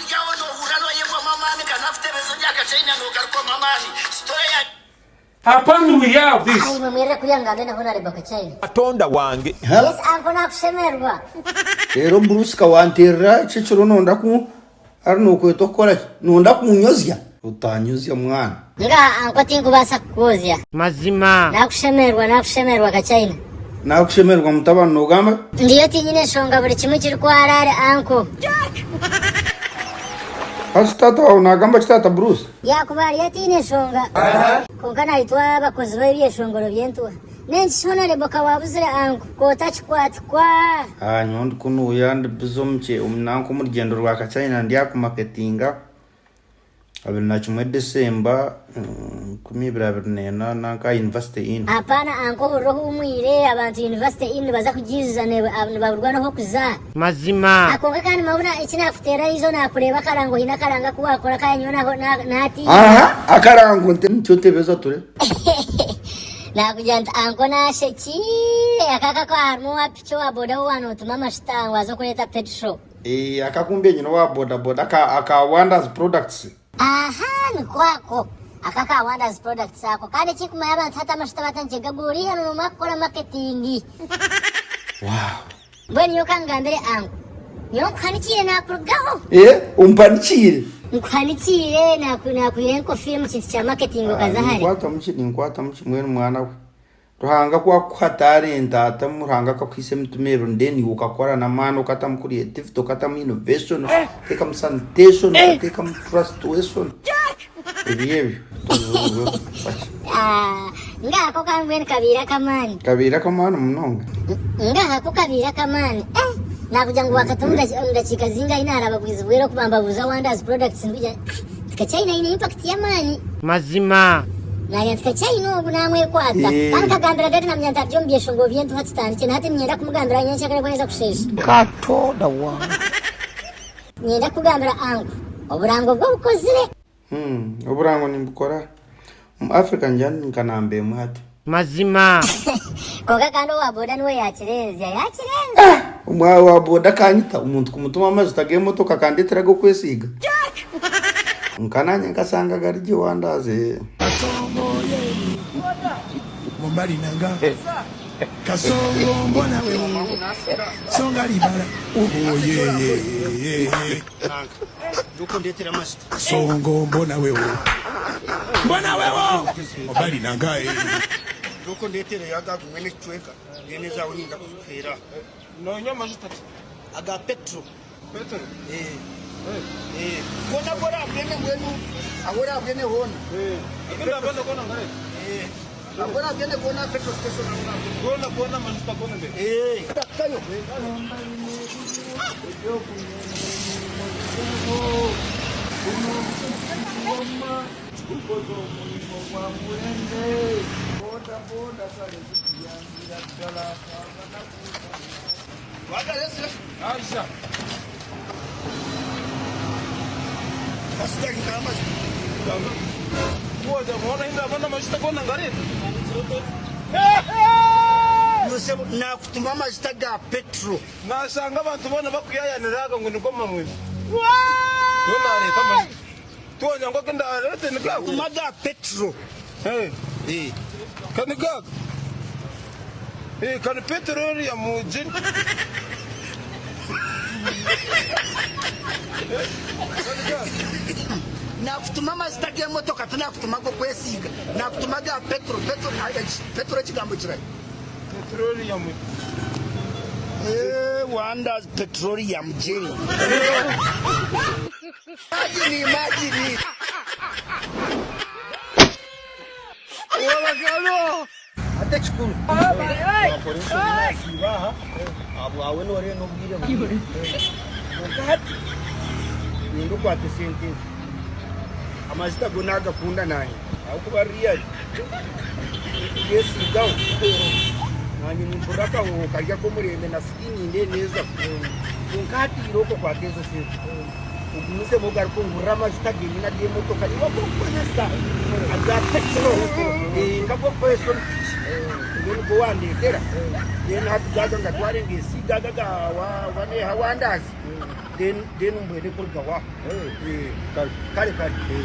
kiri aho nohurra noyehwamu amaani ka nakutebeza ebya Kachina nogarukwamu amaani. Story ya. Upon we hear of this. Ayi imwe mwirire kuriya ngambe na Honarebo Kachina. Katonda wange. Yes uncle nakushemererwa. Reero Bruce ka wanteerera eki ekiro nonda ku ari nokweta okukora ki? Nonda kunyozya? Otanyozya mwana. Ngaha uncle tinkubaasa kukwozya. Mazima. Nakushemererwa nakushemererwa Kachina. Nakushemererwa mutabani nogamba ki? Ndiyo tinyine nshonga buri kimwe kiri kwarare uncle. Hati taata waawe nagamba ki taata Bruce? Yaakuba ariyo ataine nshonga. Kwonka naitwe abakozi b'ebyeshongoro by'entuuha. N'enki Honarebo ka waabuzire anku ku otakikwatikwa? Ah nyowe ndi kunuuya ndi busy omu kye omu nanka omu rugyendo rwa kachina ndi aha kumaketinga 21 December 2024 nanka aha University Inn. Apaana anku ohurire ohuumwire abantu University Inn nibaza kugiijuza nibaburwa n'ah'okuza. Mazima. Ah, kwonka kandi mabuna eki nakuteera eizo nakureeba akarango haine akarango aku wakora kaya nyowe naho na- natiina. Aha akarango nte nikyo ntebeza ture. Nakugira nti anko nashekire aka akako harimu owa piki owa boda ou waanotuma amashita ngu aze okureeta petrol. Eh, akakumbi enyine owa boda boda aka aka Wonders Products. Aha nikwo ako aka aka Wonders Products ako kandi ekikumanya abantu hati amashita batandikire kugagura oriiha noomara kukora marketing. Wow. Mbwenu nyowe ka nkugambire angu, nyowe nkuhanikiire naakurugaho. Eh, ompanikiire? Nkuhanikiire, naakwihira enkofiira omu kintu kya marketing okaza hare. Ninkwatamu ki, ninkwatamu ki mbwenu mwana we. Ruhanga ku akuha talenta atamu Ruhanga akakuhaisa emitima ebiri then iwe okakora n'amaani okatamu creativity okatamu innovation okateekamu sanitation okateekamu trustwation ebyo ebyo tobiburweho bakye. Ah, ngaha ko ka mbwenu kabaire ak'amaani. Kabaire ak'amaani munonga. Ngaha ko kabaire ak'amaani. Eh, nakugira ngu wakata omu daki- omu dakiika zingahi naaraba bwizi bwera okuba mbabuuza Wonders Products ndikugira nti, ah, tikakyaine aine impact y'amaani. Mazima. Naagira nti kakyaine ogu naamwekwata. Eh. Kandi nkagambira dadi namugira nti ari omu byeshongoro by'entuuha tutandikye na hati niinyenda kumugambira nyencakare ku aheza kusheesha. Katonda wange. Niinyenda kukugambira uncle, oburango bwo obukozire. Hmm, oburango nimbukora. Omu Africa ngira ndi nka namba emwe hati. Mazima. Kwonka kandi owa boda niwe yakirenzya, yakirenzya. Omwa wa boda akanyita, omuntu kumutuma amajuta g'emotoka akandetera ag'okwesiiga. Nka nanye nkashanga gari gye wandaze. Mobali na nga Kasongo mbona wewe Songa libala Oh yeah yeah yeah yeah Kasongo mbona wewe Mbona wewe Mobali na nga eh. Aga petro. Petro. Eh. Eh. Kona kora abwene mbwenu ahora abwene hona. Eh. Eh. Agora abwene kona petrol station ahora. Kona kona majuta kona mbe. Eh. Kayo. Nakutuma amajuta ga petro. Nashanga abantu boona bakuyayanira aga ngu nigo mamwe. Niwe nareeta amajuta. Tiwanya ngu agu ndareete ni gago. Tuma ga petro. Eh. Ka ni gago. Eh, ka ni petroleum gin. Nakutuma amajuta g'emotoka tinakutuma ag'okwesiiga. Nakutuma ga petro. Petro, petro ekigambo kirahi? Petroleum. Eh, Wonders Petroleum Jelly. Imagine, imagine. Hati ekikuru wakora enshobi nasiiba aha ahabwawe noreeba n'obwire bwire kwonka hati ninda okwate sente ezi amajuta go nagakunda nanye ahabw'okuba ririya kuryesiigaho nanye nimpurira akahooho kari ak'omurembe na skin nindeeba neeza kwonka hati irooko okwate ezo sente Ogumizemu ogaruke ongurire amajuta genyini ag'emotoka niwe agu orikukozesa aga petro nk'agu orikukozesa omu piki nigo nigo wandeetera then hati gaga ngatware ngesiige aga aga waneha wandazi. Then mbwene kuruga wa. Kare kare.